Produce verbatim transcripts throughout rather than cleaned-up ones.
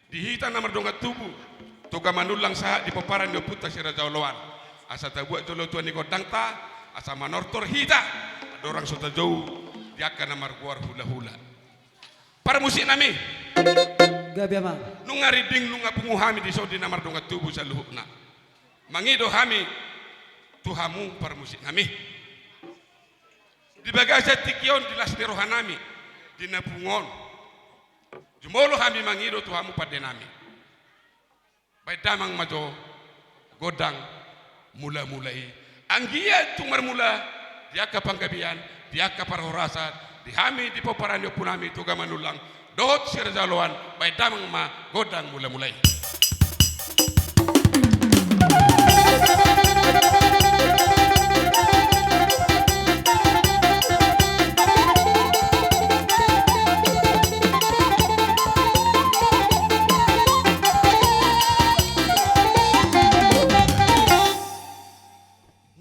Di hita na mardongan tubu Toga Manullang sahat di pomparan ni ompunta Si Raja Oloan, asa tabuat jolo tua ni gondangta, asa manortor hita andorang so tajou di angka na margoar hulahula. Parmusiknami. Gabe, amang. Nunga rinding, nunga pungu hami dison di na mardongan tubu saluhutna. Mangido hami tu hamu parmusiknami. Di bagasan tingki on, di las ni rohanami, di na pungu on, jumolo hami mangido tu hamu pandenami. Baen damang ma jo gondang mulamula i. Anggiat tung marmula di angka panggabean, di angka parhorasan, di hami di pomparan ni ompunami Toga Manullang dohot Si Raja Oloan, baen damang ma gondang mulamula i.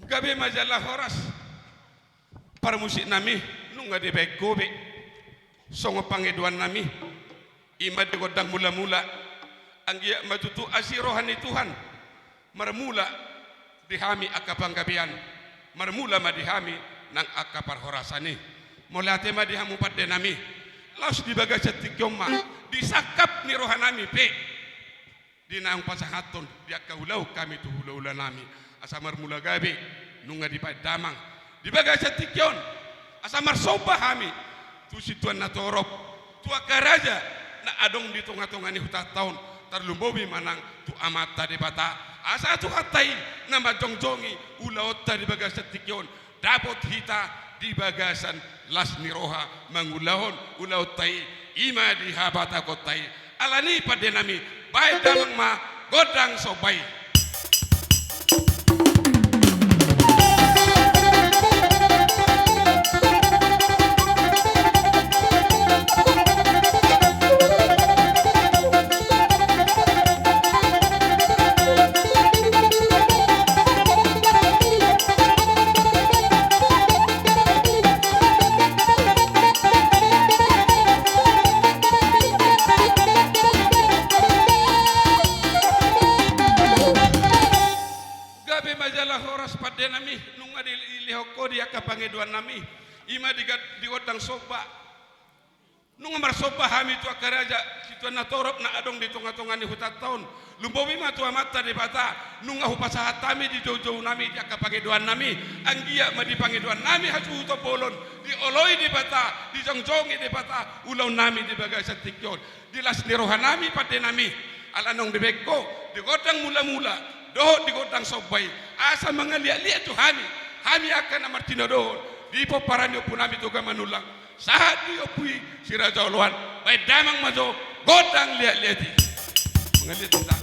Gabe ma jala horas. Parmusiknami, nunga dibaen ho be songon pangidoannami, i ma di gondang mulamula. Anggiat ma tutu asi roha ni Tuhan marmula di hami angka panggabean, marmula ma di hami nang angka parhorasan i. Mauliate ma di hamu pandenami. Laos di bagasan tingki on ma di sangkap ni rohanami pe di naung pasahathon di angka ulaon hami tu hulahulanami, asa marmula gabe, nunga dibaen damang di bagasan tingki on, asa marsomba hami tu situan na torop, tu angka raja na adong di tongatonga ni hutanta on, tarlumobi ma nang tu Amanta Debata, asa Tuhanta i na manjongjongi ulaonta di bagasan tingki on, dapot hita di bagasan las ni roha mangulahon ulaonta i, i ma di habatahonta i. Alani i pandenami, baen damang ma gondang somba i. Gabe ma jala horas pandenami, nunga dilehon ho di angka pangidoannami, i ma di ga-, di gondang somba. Nunga marsomba hami tu angka raja situan na torop na adong di tongatonga ni hutanta on. Lumobi ma tu Amanta Debata, nunga hupasahat hami di joujounami di angka pangidoannami. Anggiat ma di pangidoannami hasuhuton bolon, dioloi Debata, dijongjongi Debata ulaonnami di bagasan tingki on, di las ni rohanami pandenami. Ala naung dibaen ho di gondang mulamula dohot di gondang somba i, asa mangaliatliat tu hami, hami angka na martinodohon di pomparan ni ompunami Toga Manullang sahat di ompu i Si Raja Oloan. Baen damang ma jo gondang liatliat i. Mangaliat hita.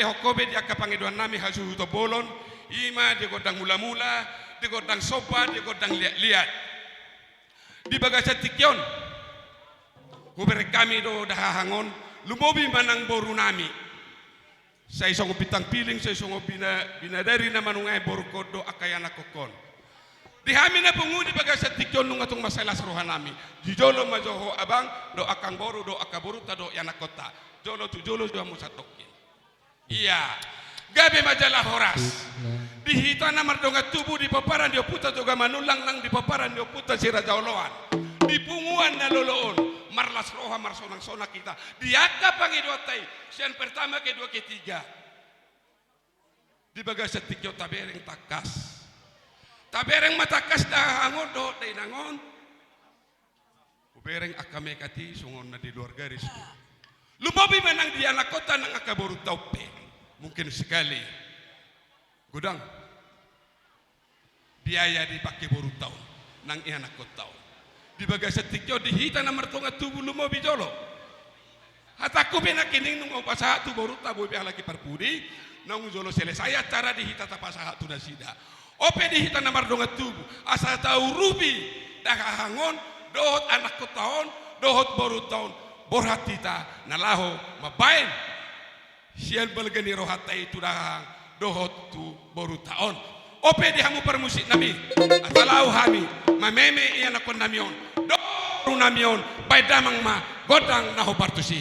Dihehononhon be di angka pangidoannami hasuhuton bolon, i ma di gondang mulamula, di gondang somba, di gondang liatliat. Di bagasan tingki on, hubereng hami do dahahang on, lumobi ma nang borunami. Sai songon bintang piling, sai songon bina-, binadari na manunggui borungkon dohot angka ianakhon. Di hami na pungu di bagasan tingki on nunga tung mansai las rohanami. Di jolo ma jo ho abang, dohot angka boru, dohot angka borunta, dohot ianakhonta. Jolo tu jolo jo hamu satongkin. Ia, gabe ma jala horas. Di hita na mardongan tubu di pomparan ni ompunta Toga Manullang nang di pomparan ni ompunta Si Raja Oloan. Di punguan na lolo on, marlas roha, marsonang-sonang hita. Di angka pangidoanta i, sian pertama, kedua, ketiga. Di bagasan tingki on tabereng tangkas. Tabereng ma tangkas dahahang on dohot dainang on. Hubereng angka mekati songon na di luar garis. Lumobi ma nang di ianakhonta nang angka borunta on pe. Mungkin sekali. Godang. Biaya dipake borunta on, nang ianakhonta on. Di bagasan tingki on di hita na mardongan tubu lumobi jolo. Hatangku pe nangkining nunga hupasahat tu borunta, boi pe halak i parpudi, naung jolo selesai acara di hita tapasahat tu nasida. On pe di hita na mardongan tubu, asa taurupi dahahang on, dohot anakhonta on, dohot borunta on, borhat hita na laho mambahen sian balga ni rohanta i tu dahahang dohot tu borunta on. On pe di hamu parmusiknami, asa laho hami mameme ianakhonnami on dohot borunami on, bahen damang ma gondang na hombar tusi.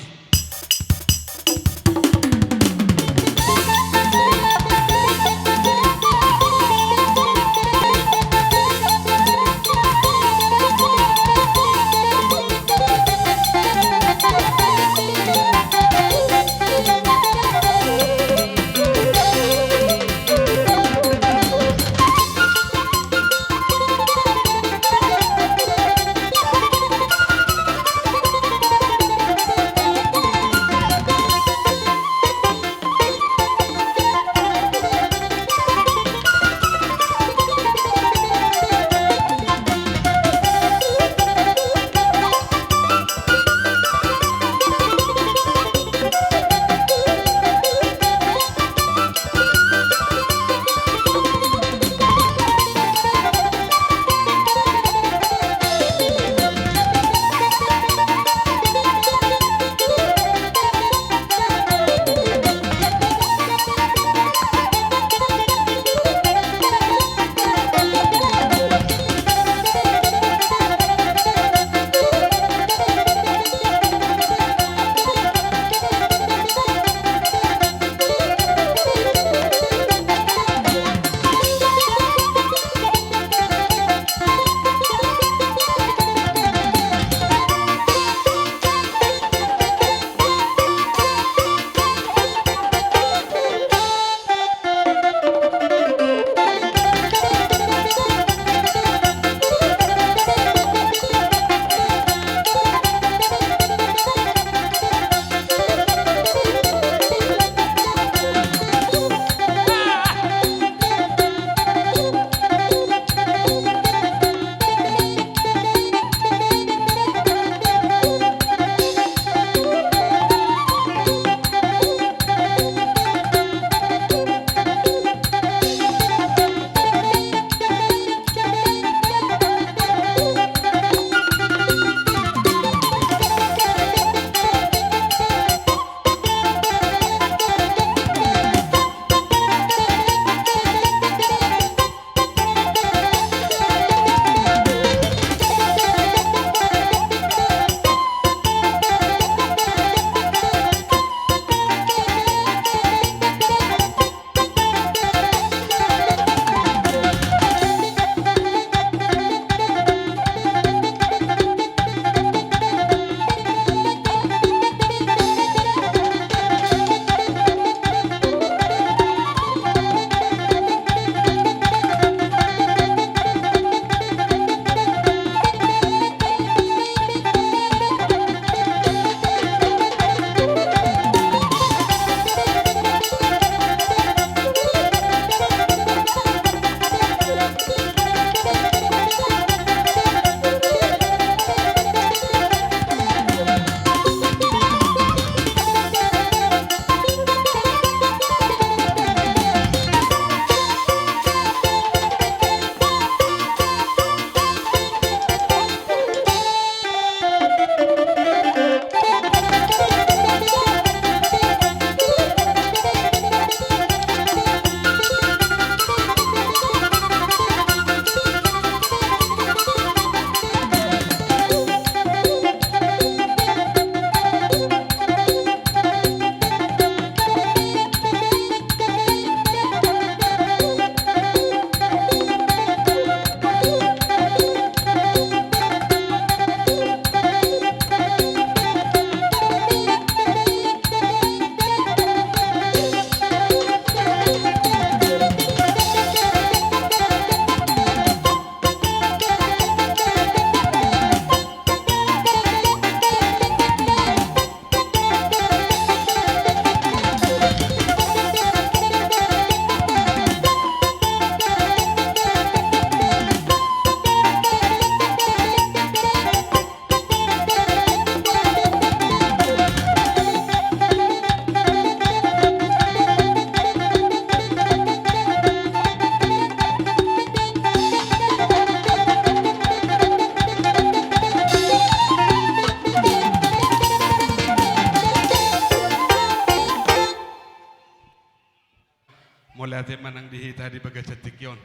Ate manang di hita di bagasan tingki on.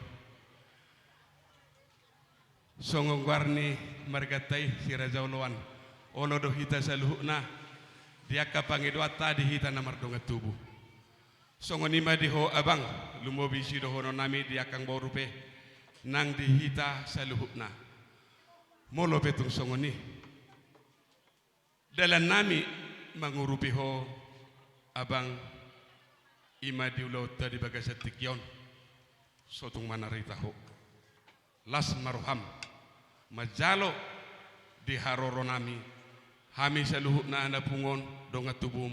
Songon goar ni marganta i si Raja Oloan, olo do hita saluhutna di angka pangidoanta di hita na mardongan tubu. Songon i ma di ho abang, lumobi sidohononnami di angka boru pe nang di hita saluhutna. Molo pe tung songon i dalannami mangurupi ho abang, i ma di ulaonta di bagasan tingki on, so tung manarita ho. Las ma roham manjalo di haroronami, hami saluhutna na pungu on dongan tubum,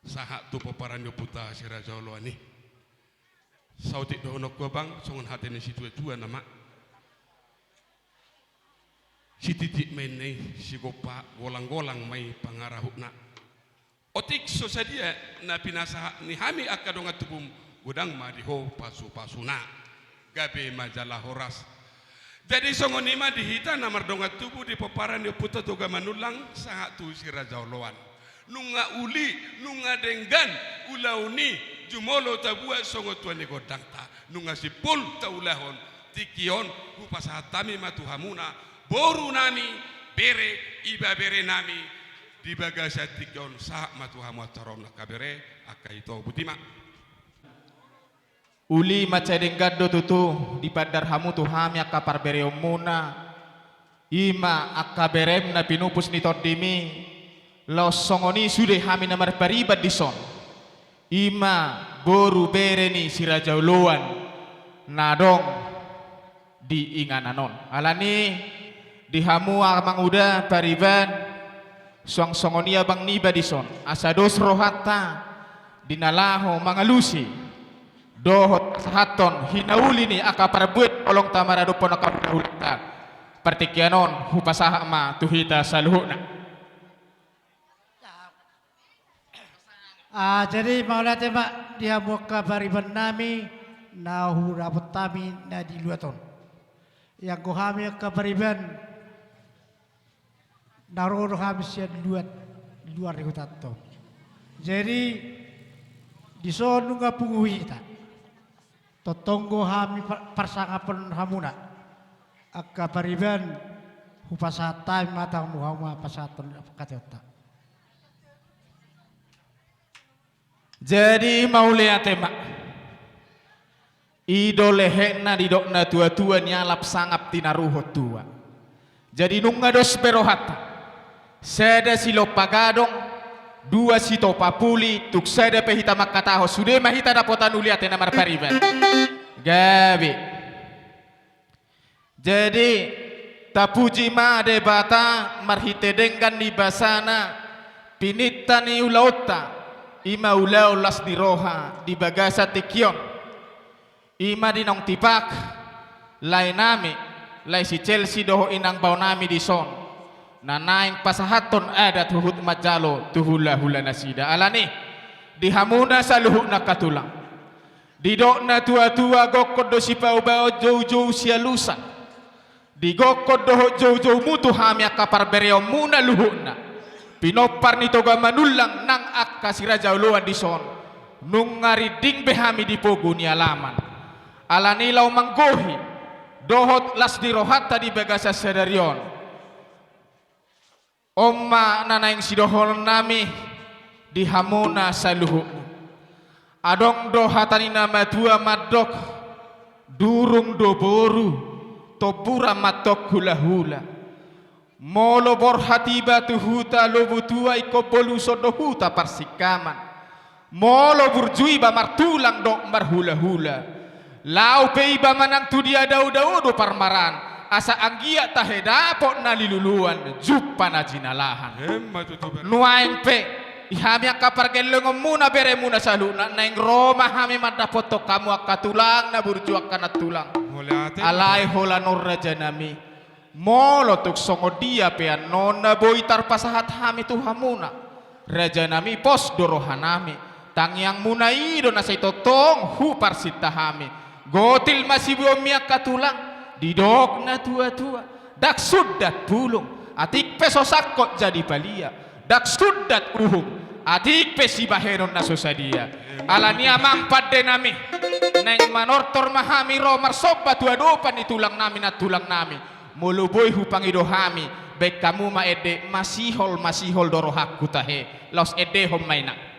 sahat tu pomparan ni ompunta si Raja Oloan i. Saotik dohononku abang, songon hata ni situatua nama. Sititi ma inna i sigompa, golanggolang ma i pangarahutna. Otik so sadia na pinasahat ni hami angka dongan tubum, godang ma di ho pasupasuna. Gabe ma jala horas. Jadi songon i ma di hita na mardongan tubu di pomparan ni ompunta Toga Manullang sahat tu si Raja Oloan. Nunga uli, nunga denggan ulaon i, jumolo tabuat songon tua ni gondangta. Nunga simpul taulahon, tingki on hupasahat hami ma tu hamuna, borunami, bere, ibeberenami, di bagasan tingki on, sahat ma tu hamu antar on angka bere, angka ito, boti ma. Uli mansai denggan do tutu dipandar hamu tu hami angka parbereonmuna, i ma angka berem na pinupus ni tondimi, laos songon i sude hami na marpariban dison, i ma boru bere ni si Raja Oloan na adong di inganan on. Alani di hamu amang uda pariban, suang songon i abang niba dison, asa dos rohanta di na laho mangalusi dohot pasahathon hinauli ni angka parbuat holong ta maradophon angka hulahulanta. Partingkian on hupasahat ma tu hita saluhutna. Ah, jadi mauliate ma di hamu angka paribannami na hudapot hami na di luat on. Ianggo hami angka pariban na ro do hami sian luat, luar ni hutanta on. Jadi dison nunga pungu hita. Tongtong do hami par-, parsangapon hamuna. Angka pariban, hupasahat hami ma tu hamu, hamu ma pasahathon angka hatanta. Jadi mauliate ma. I do lehekna didok na tuatua, nialap sangap tinaruhon tua. Jadi nunga dos be rohanta. Sada silompa gadong, dua sitopa puli, tung sada pe hita mangkatahon, sude ma hita dapotan uli ate na marpariban. Gabe. Jadi tapuji ma Debata marhite denggan ni basana, pinita ni ulaonta, i ma ulaon las ni roha di bagasan tingki on. I ma di naung tipak laenami, lae si Chelsea dohot inang baonami dison, na naeng pasahathon adat huhut manjalo tu hulahula nasida. Alani di hamuna saluhutna angka tulang, didok na tuatua, gokhon do sipaubaon, joujou sialusan. Digokhon dohot joujoumu tu hami angka parbereonmuna luhutna, pinompar ni Toga Manullang nang angka si Raja Oloan dison. Nunga rinding be hami di pogu ni alaman. Alani laho manggohi dohot las ni rohanta di bagasan sadari on. On ma na naeng sidohononnami di hamuna saluhutna. Adong do hata ni na matua mandok, durung do boru, tomburan ma antong hulahula. Molo borhat iba tu huta Lobutua, ingkon boluson do huta parsingkaman. Molo burju iba martulang dohot marhulahula, laho pe iba manang tu dia daodao do parmaraan, asa anggiat tahe dapot na niluluan, jumpa na jinalahan. Emma tutu, bere. Nuaeng pe, di hami angka pargellengonmuna, beremuna saluhutna, naeng ro ma hami mandapothon hamu angka tulang na burju, angka nantulang. Mauliate. Alai holan on rajanami. Molo tung songon dia pe annon na boi tarpasahat hami tu hamuna, rajanami, pos do rohanami, tangiangmuna i do na sai tongtong huparsinta hami. Gotil ma siboanmi angka tulang, didok na tuatua, ndang sundat bulung, atik pe so sangkot jadi palia, ndang sundat uhum, Atik pe sibahenon na so sadia. Alani i amang pande nami, naeng manortor ma hami ro marsomba tu adopan ni tulang nami nantulang nami. Molo boi hupangido hami, baen hamu ma ende, masihol masihol do rohangku tahe. Laos endehon ma inang.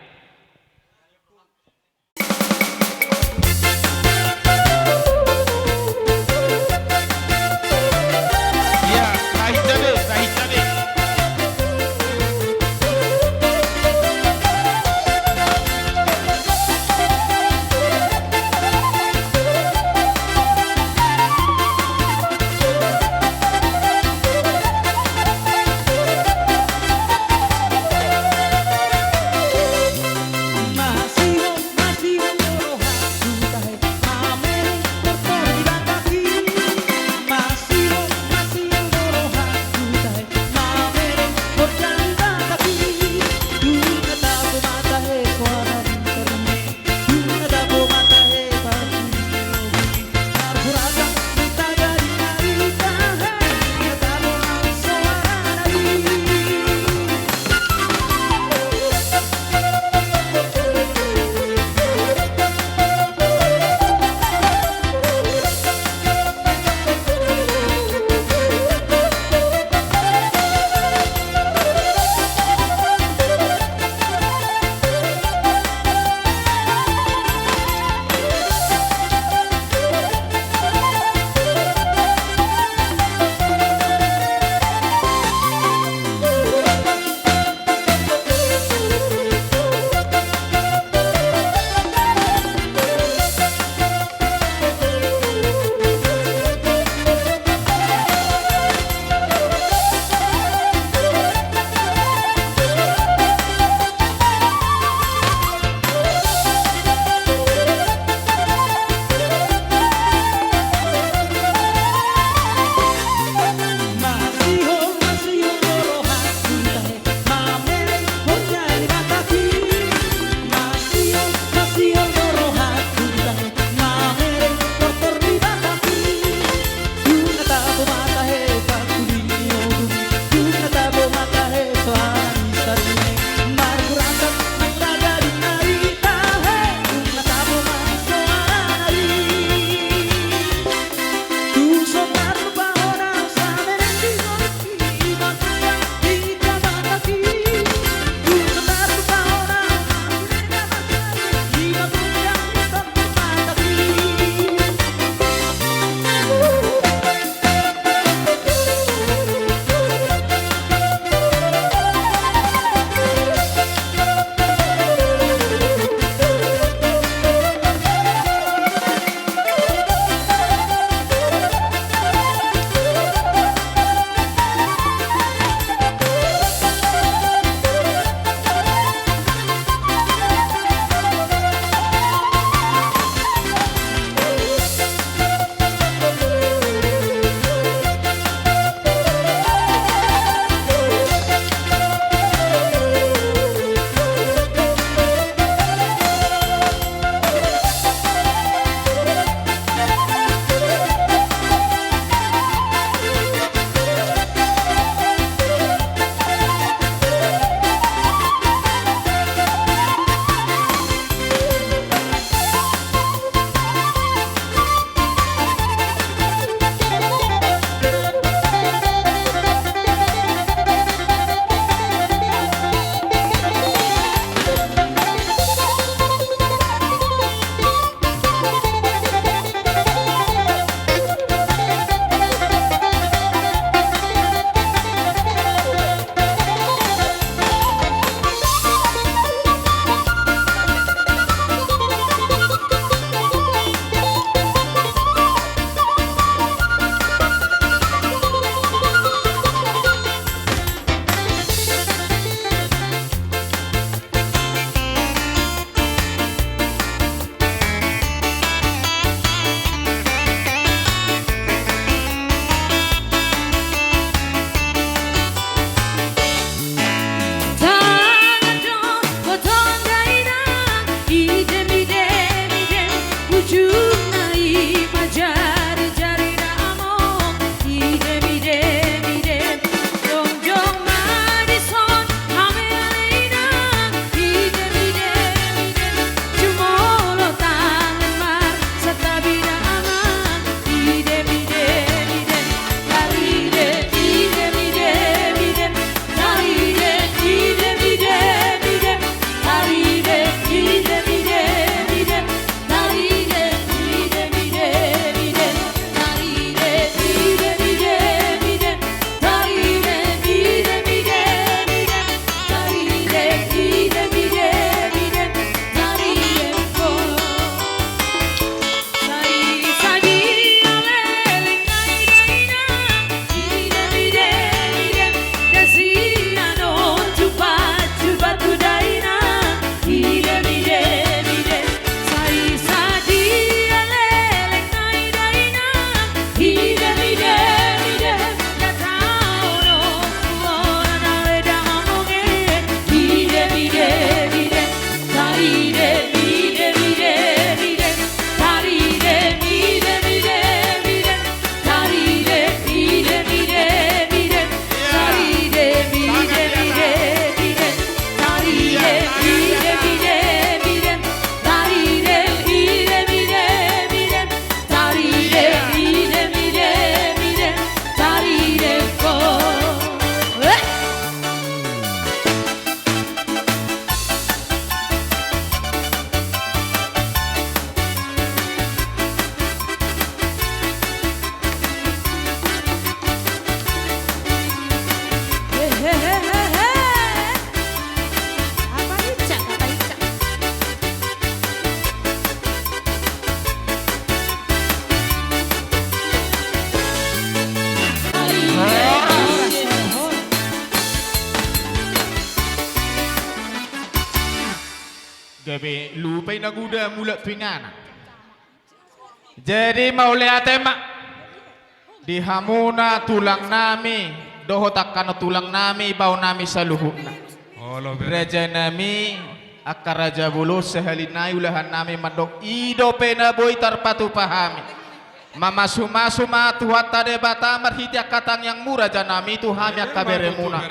Gabe lupa i na guda mulak tu inganan. Jadi mauliate ma di hamuna tulang nami, dohot angka na tulang nami, bao nami saluhutna. Olo, bere. Raja nami, angka raja bolon, sahali nai ulahan nami mandok, i dope na boi tarpatupa hami. Mamasumasu ma Tuhanta Debata marhite angka tangiangmu raja nami tu hami angka beremuna.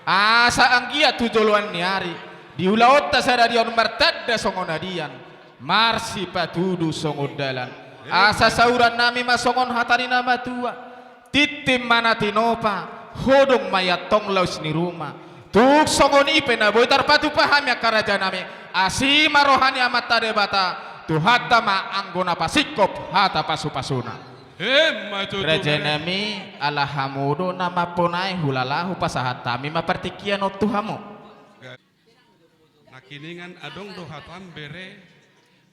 Asa anggiat tu joloan ni ari, di ulaonta sadari on martanda songon adian, marsipatudu songon dalan. Asa sauran nami ma songon hata ni na matua. Tintin ma na tinopa, hodong ma i antong laos ni ruma. Tung songon i pe na boi tarpatupa hami angka raja nami, asi ma roha ni Amanta Debata, Tuhanta ma anggo na pasingkop hata pasupasuna. Emma tutu, bere. Raja nami, ala hamu do na mamponai, hulala hupasahat hami ma partingkian on tu hamu. Nangkiningan adong do hata, bere,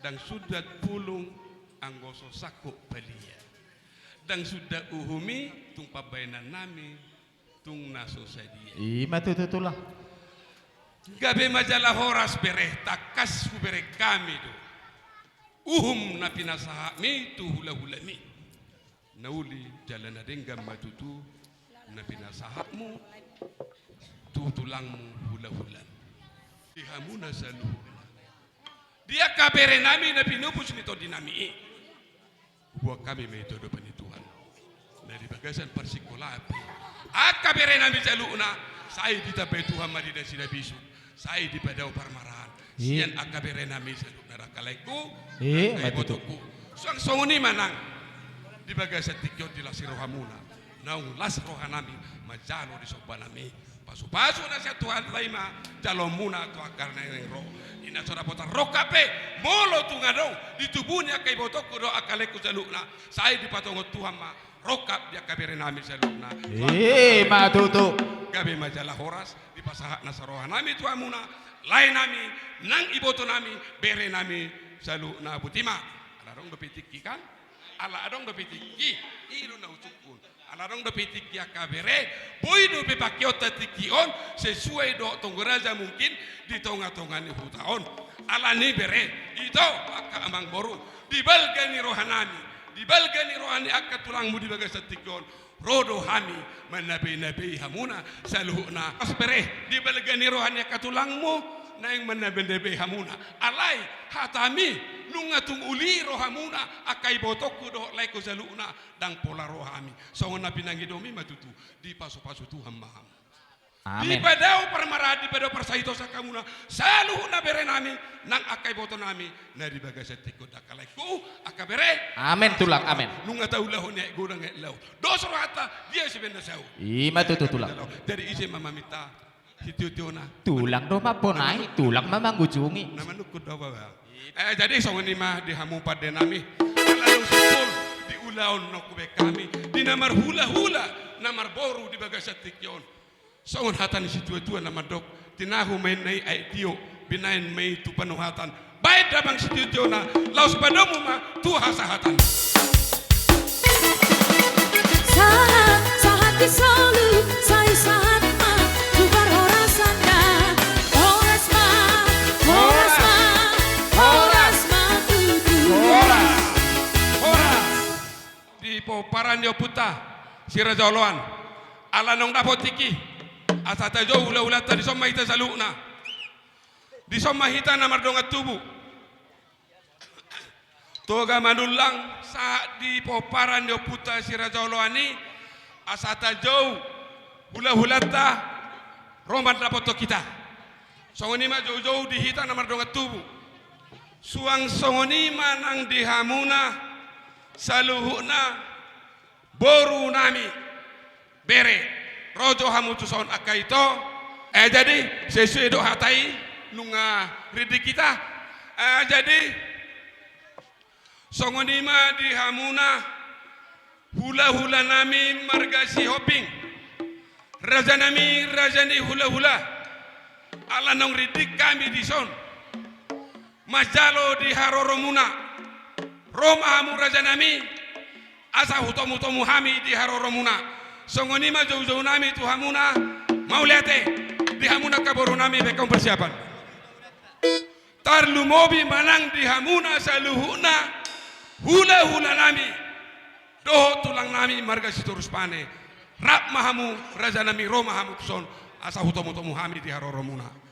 ndang sundat pulung anggo so sangkop palia. Ndang sundat uhum i tung pambahenan nami tung na so sadia. I ma tutu, tulang. Gabe ma jala horas, bere, tangkas hubereng hami do uhum na pinasahatmi tu hulahulami. Na uli jala na denggan ma tutu na pinasahatmu tu tulangmu hulahulam. Di hamuna saluhutna, di angka bere nami na pinobus ni tondi nami i, huboan hami ma i tu adopan ni Tuhan. Na di bagasan parsingkolaan pe angka bere nami saluhutna, sai ditambai Tuhan ma di nasida bisuk, sai dipadao parmaraan. Sian angka bere nami saluhutna, dangka laengku, eh, dangka ibotongku. Suang songon i ma nang di bagasan tingki on, di las ni rohamuna, naung las roha nami manjalo di somba nami. Pasupasu na sian Tuhanta i ma jaloonmuna tu angka na naeng ro. Di na so dapotan rongkap pe, molo tung adong di tubu ni angka ibotongku dohot angka laengku saluhutna, sai dipatongon Tuhan ma rongkap di angka bere nami saluhutna. Eh, ma tutu. Gabe ma jala horas, dipasahat nasa roha nami tu hamuna, lae nami, nang iboto nami, bere nami saluhutna. Boti ma, ala adong dope tingki kan? Ala adong dope tingki, i do na husungkun. Ala adong dope tingki angka bere, boi dope pangkeonta tingki on, sesuai dohot tonggo raja mungkin di tongatonga ni huta on. Alani, bere, ito angka amangboru, di balga ni roha nami, di balga ni roha ni angka tulangmu di bagasan tingki on, ro do hami manabeinabe hamuna saluhutna. Pas, bere, di balga ni roha ni angka tulangmu naeng manabeinabe hamuna. Alai hatami, nunga tung uli rohamuna angka ibotongku dohot laengku saluhutna, ndang pola roha hami. Songon na pinangidomi ma tutu, dipasupasu Tuhan ma hamu. Amen. Dipadao parmaraan, dipadao parsahitosan hamuna saluhutna bere nami, nang angka iboto nami na di bagasan tingki on, dangka laengku, angka bere. Amen, tulang, amen. Nunga taulahon i aek godang aek laut. Dos rohanta, dia sibaen na saut. I ma tutu, tulang. Jadi ise ma maminta sitiotio na? Tulang do mamponai, tulang ma mangujungi. Na manungkun do, Bapak. Eh, jadi songon i ma di hamu pande nami. Ala dung simpul di ulaon naung hubaen hami, di na marhulahula, na marboru di bagasan tingki on. Songon hata ni situatua na mandok, tinahu ma inna i aek tio, binaen ma i tu panuhatan. Baen damang sitiotiona, laos padomu ma tu hasahatan. Sahat, sahat di solu, sai sahat ma tu parhorasan da. Horas ma, horas ma, horas ma tutu. Horas, horas. Di pomparan ni ompunta si Raja Oloan. Ala naung dapot tingki, asa tajou hulahulanta, dison ma hita saluhutna. Dison ma hita na mardongan tubu. Toga manullang sahat di pomparan ni ompunta si Raja Oloan i, asa tajou hulahulanta ro mandapothon hita. Songon i ma joujou di hita na mardongan tubu. Suang songon i ma nang di hamuna saluhutna boru nami, bere, ro jo hamu tuson angka ito. Eh, jadi sesuai do hata i, nunga rindik hita. Eh, jadi songon i ma di hamuna hulahula nami marga Sihombing, raja nami, raja ni hulahula. Ala naung rindik hami dison manjalo di haroromuna, ro ma hamu raja nami, asa hutomutomu hami di haroromuna. Songon i ma joujou nami tu hamuna. Mauliate. Di hamuna angka boru nami, baen hamu parsiapan. Tarlumobi ma nang di hamuna saluhutna, hula-hula nami dohot tulang nami marga Sitorus Pane. Rap ma hamu, raja nami, ro ma hamu tuson, asa hutomu-tomu hami di haroromuna.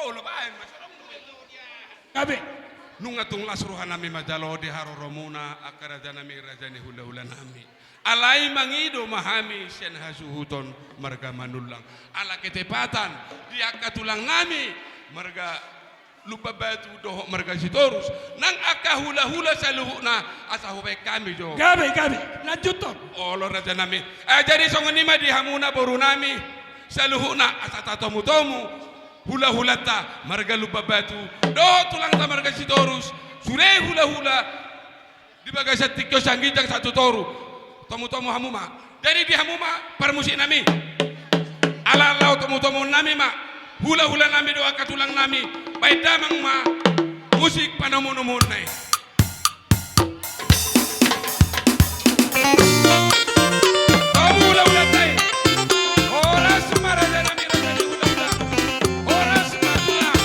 Olo, baen ma, so adong do. Gabe. Nunga tung las rohanami manjalo di haroromuna, angka rajanami, raja ni hulahulanami. Alai mangido ma hami sian hasuhuton marga Manullang. Ala ketepatan di angka tulangnami marga Lumban Batu dohot marga Sitorus, nang angka hulahula saluhutna, asa hubaen hami jo. Gabe, gabe, lanjuthon. Olo, rajanami. Eh, jadi songon i ma di hamuna borunami saluhutna, asa tatomutomu hulahulanta marga Lumban Batu dohot tulangta marga Sitorus, sude hulahula di bagasan tingki on sian ginjang sahat tu toru. Tomutomu hamu ma. Jadi di hamu ma parmusiknami. Ala laho tomutomuonnami ma hulahulanami dohot angka tulangnami. Baen damang ma musik panomunomuonna i. Tomu hulahulanta i. Horas ma, rajanami, raja ni hulahula. Horas ma, tulang.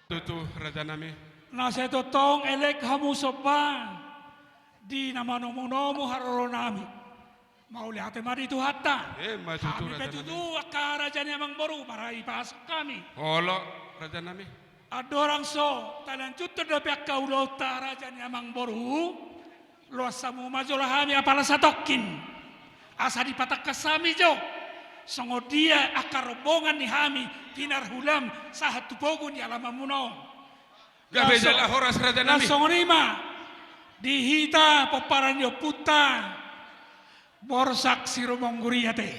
Tutu, rajanami. Na sai tongtong elek hamu somba di na manomunomu haroronami. Mauliate ma di Tuhanta. Emma tutu, rajanami. Hami pe tutu angka raja ni amangboru, mara dipasahat hami. Olo, rajanami. Andorang so talanjuthon dope angka ulaonta, raja ni amangboru, Loas hamu ma jolo hami apala satongkin, asa dipatangkas hami jo songon dia angka rombongan ni hami pinarhulam sahat tu pogu ni alamanmuna on. Gabe jala horas, raja nami. Laos songon i ma di hita pomparan ni ompunta Borsak Sirumonggur i ate.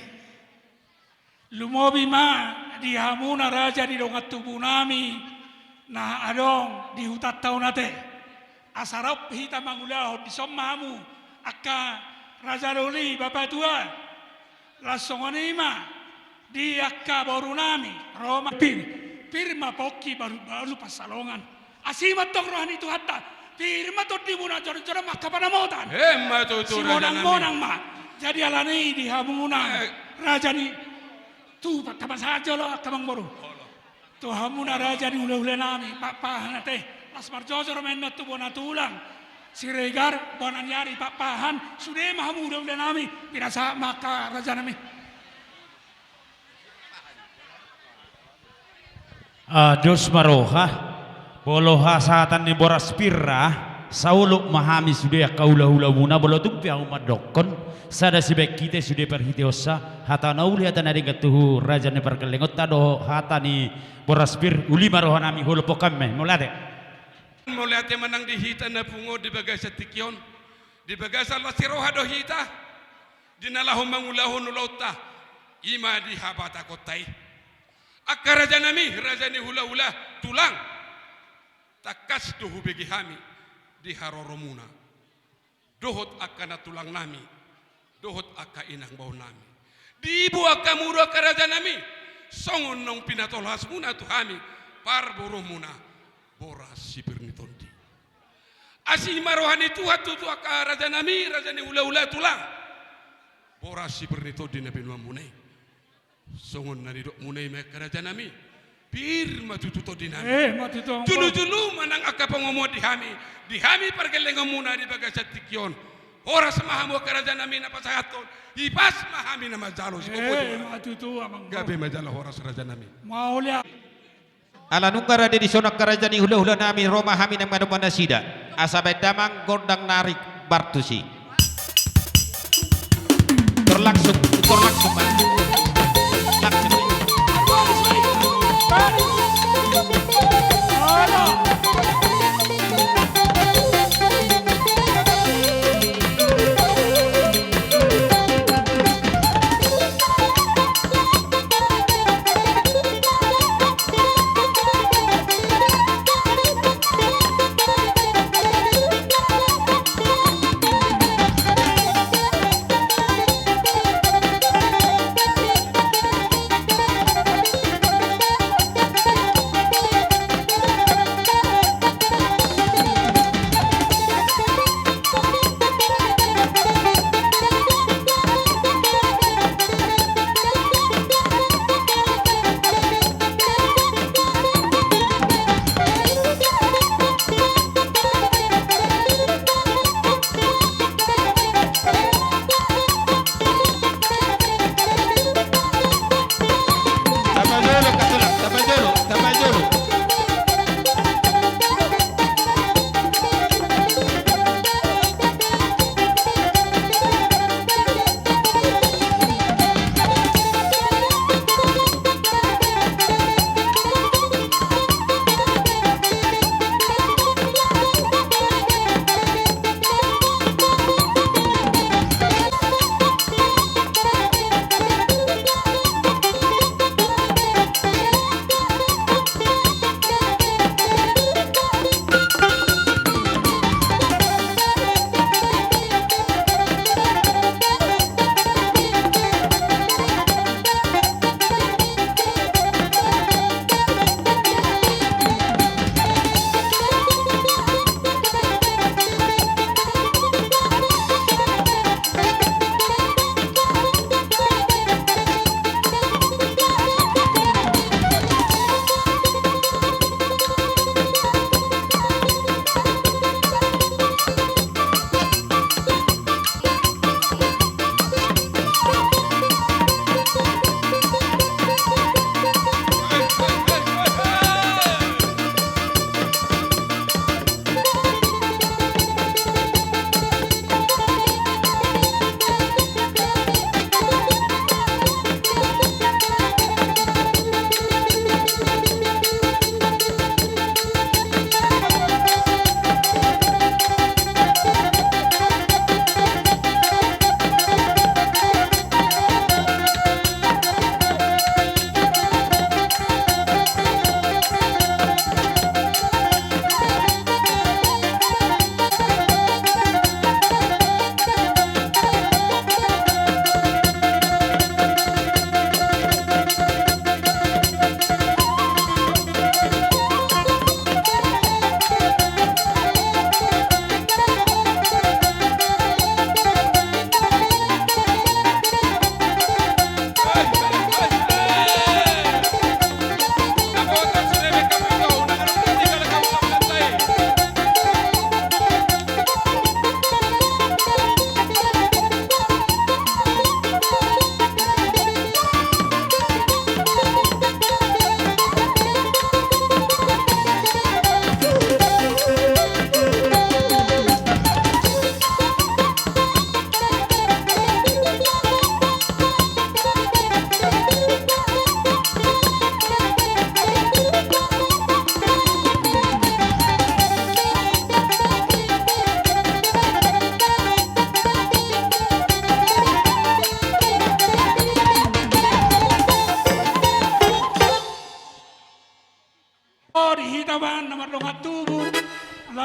Lumobi ma di hamuna raja ni dongan tubu nami na adong di hutanta on ate. Asa rap hita mangulahon dison ma hamu angka raja doli bapatua. Laos songon i ma di angka boru nami ro ma pir, pir ma pongki baru, baru pansalongan. Asi ma tong roha ni Tuhanta, pir ma tondimuna jolo-jolo ma angka panamotan. Emma tutu, raja nami. Simonang-monang ma. Jadi alani di hamuna raja ni tu pattama sajo lo angka amangboru. Tu hamuna raja ni hulahula nami, Pakpahan ate. Laos marjojor ma inna tu bona tulang Siregar, bona ni ari Pakpahan, sude ma hamu hulahula nami, pinasahat ma angka raja nami. Ah, dos ma roha, molo hasahatan ni boras pir ra, saolop ma hami sude angka hulahulamuna, molo tung pe hamu mandokkon, sada sibaen hita sude parhiteonsa, hata na uli hata na denggan tu raja ni pargellengonta dohot hata ni boras pir, uli ma roha nami, holophon hami ma, mauliate. Mauliate ma nang di hita na pungu di bagasan tingki on, di bagasan las ni roha do hita, di na laho mangulahon ulaonta, i ma di habatahonta i. Angka raja nami, raja ni hulahula, tulang. Tangkas do hubege hami di haroromuna. Dohot angka nantulang nami, dohot angka inang bao nami. Diboan hamu do angka raja nami, songon naung pinatolhasmuna tu hami, parboruonmuna, boras si pir ni tondi. Asi ma roha ni Tuhan tutu angka raja nami, raja ni hulahula, tulang. Boras si pir ni tondi na binoanmuna i. Songon na nidokmuna i ma angka raja nami, pir ma tutu tondi nami. Eh, ma tutu, amang. Julu-julu ma nang angka pangomoan di hami, di hami pargellengonmuna di bagasan tingki on. Horas ma hamu angka raja nami na pasahathon, hipas ma hami na manjalo. Eh, ma tutu, amang. Gabe ma jala horas, raja nami. Mauliate. Ala nunga rade dison angka raja ni hulahula nami, ro ma hami nang manomba nasida. Asa baen damang gondang na rikbar tusi. Tor langsung, tor langsung, Bang. Langsung.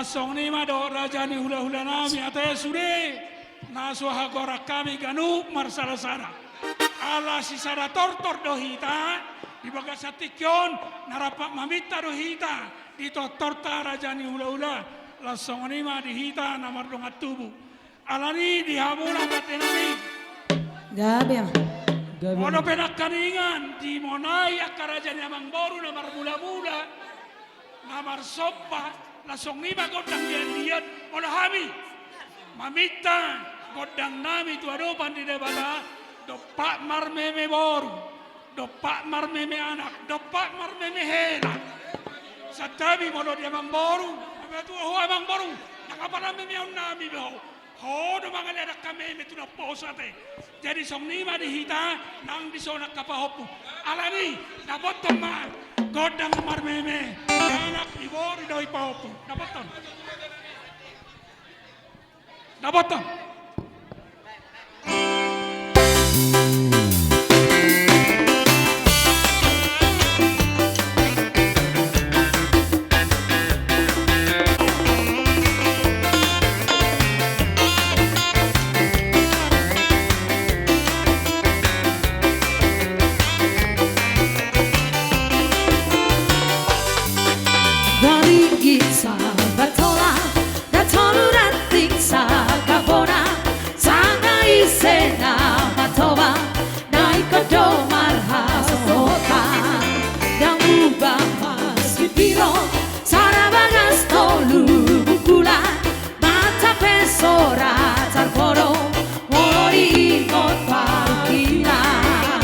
Songon i ma dohot raja ni hulahula nami, ate sude na so hagoran hami ganup marsalasala. Ala sisada tortor do hita, di bagasan tingki on na rap maminta do hita di tortorta raja ni hulahula. Laos songon i ma di hita na mardongan tubu. Alani di hamu na pande nami. Gabe ma. Gabe ma. Molo pe nangkaningan dimonai angka raja ni amangboru na marmulamula, na marsomba, langsung i ma gondang liatliat, molo hami maminta gondang nami tu adopan ni Debata, dompak marmeme boru, dompak marmeme anak, dompak marmeme hela. Santabi molo di amangboru, matua ho amangboru, nang apa na memeon nami be ho. Ho do mangalean angka meme tu naposo ate. Jadi songon i ma di hita nang dison angka pahompu. Alani, dapothon ma gondang marmeme, anak, iboru dohot pahompu. Dapothon. Dapothon. Baringgit sabat hola, na tolu ranting sangkap bona, sanga ise na matoba, na ingkon do marhasohotan. Damu bagas pimpiro, sada bagas tolu bungkulan, mata pe sora tarpodom, molo diingot parungkilon.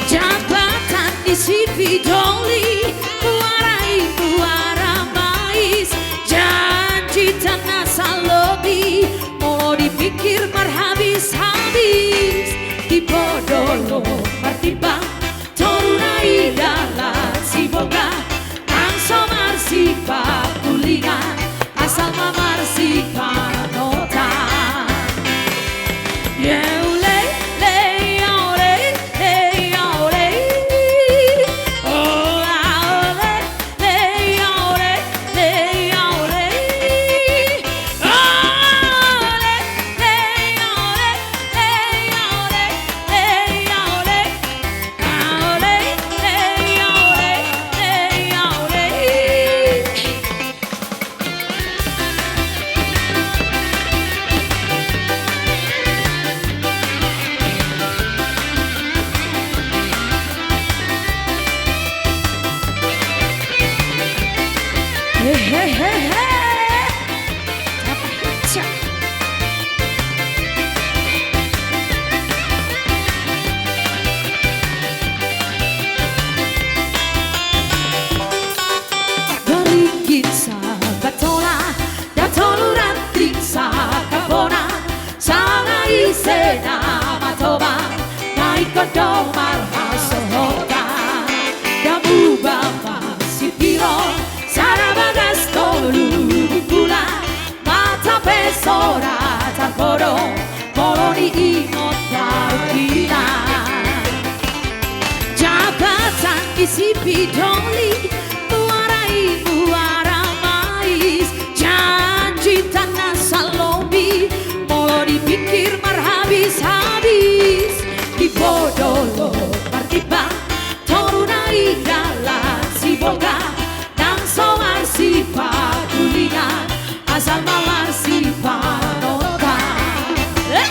Japatan di Sipidoli, muara i muara mais, janji tanah salobi, molo dipikir marhabishabis, di podolon martimbang, toru na i dalan Sibolga, nang so marsipagulingan, asal ma marsipaotan. Ye ule, le, ya, ule, le, ya, ule. O, a, ule. Baringgit sabat hola, na tolu ranting sangkap bona, sanga ise na matoba, na ingkon do marhasohotan. Damu bagas pimpiro, sada bagas tolu bungkulan, mata pe sora tarpodom, molo diingot parungkilon. Japatan di Sipidoli, muara i muara mais, janji tanah salobi, molo dipikir marhabishabis, di podolon martimbang, toru na i dalan Sibolga, nang so marsipagulingan, asal ma marsipaotan. Eh!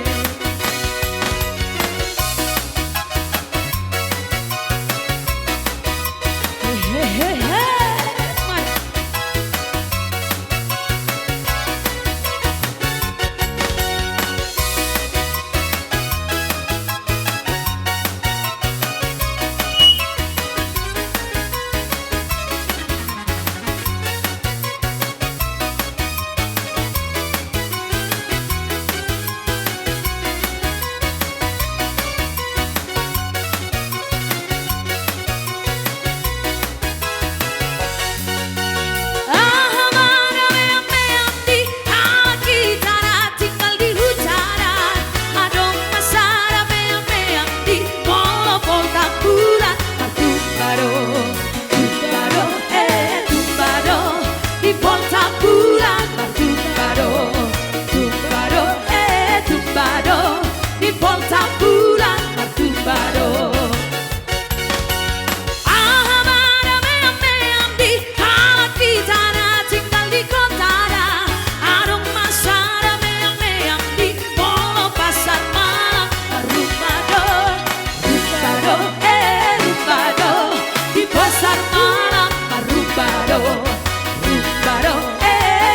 Aha ma na meam-meam di halak hita na tinggal di huta, adong ma sada meam-meam di molo pol tambulan martumba do, tumba do, eh, tumba do, di pol tambulan martumba do, tumba do, eh, tumba do, di pol tambulan martumba do. Aha ma na meam-meam di halak hita na tinggal di kota, adong ma sada meam-meam di molo pasar malam marrumba do, rumba do, eh, rumba do, di pasar malam marrumba do, rumba do, eh,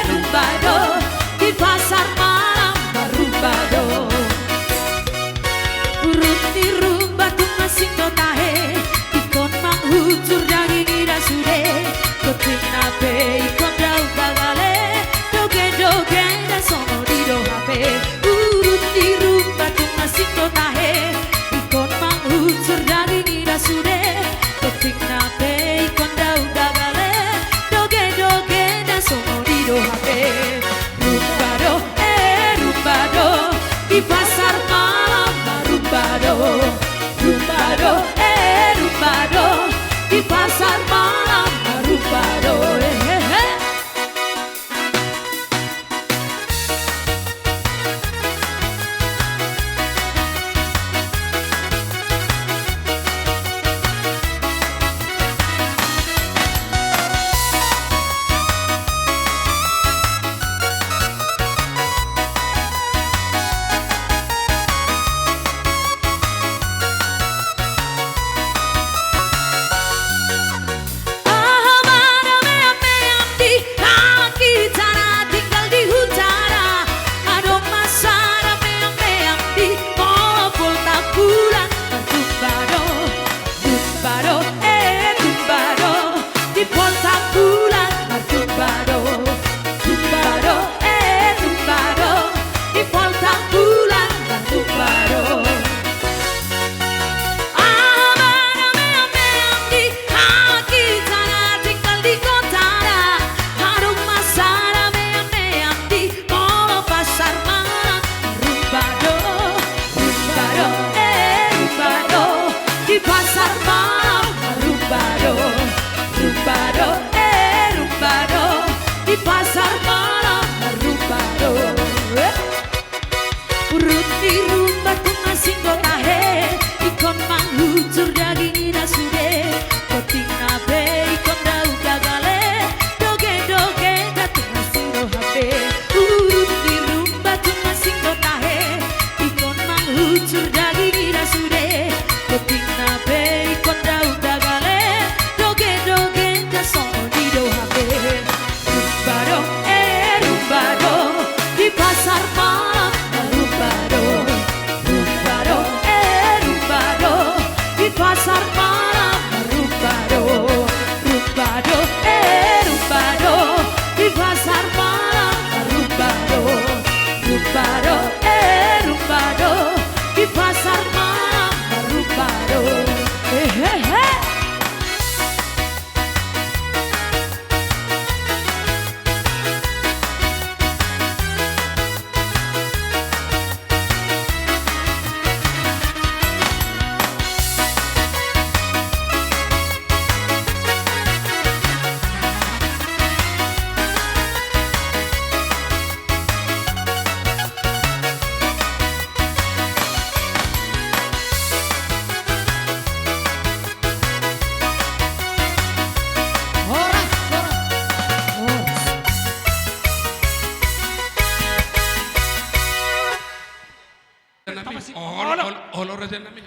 Olo raja nami.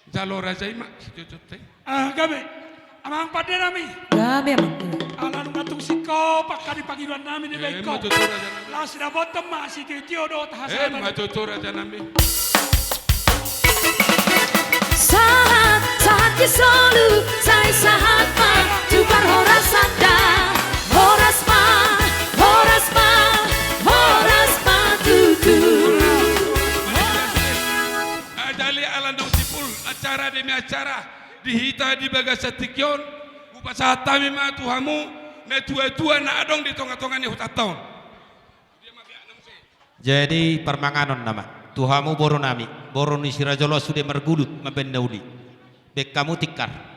Jalo raja i ma, sitio-tio te. Ah, gabe. Amang pande nami. Gabe, amang. Ala nunga tung singkop angka di pangidoan nami di baik. Eh, ma tutu raja nami. Las dapotan ma sitio-tio dohot hasahaton. Eh, ma tutu raja nami. Sahat, sahat di solu, sai sahat ma, tu parhorasan da. Horas ma, horas ma, horas ma tutu. Ajali ala naung simpul acara demi acara di hita di bagasan tingki on, hupasahat hami ma tu hamu, na tua-tua na adong di tonga-tonga ni hutanta on. Jadi parmanganon nama tu hamu boru nami, boru ni si Raja Loas sude margulut mambaen na uli. Baen hamu tikar.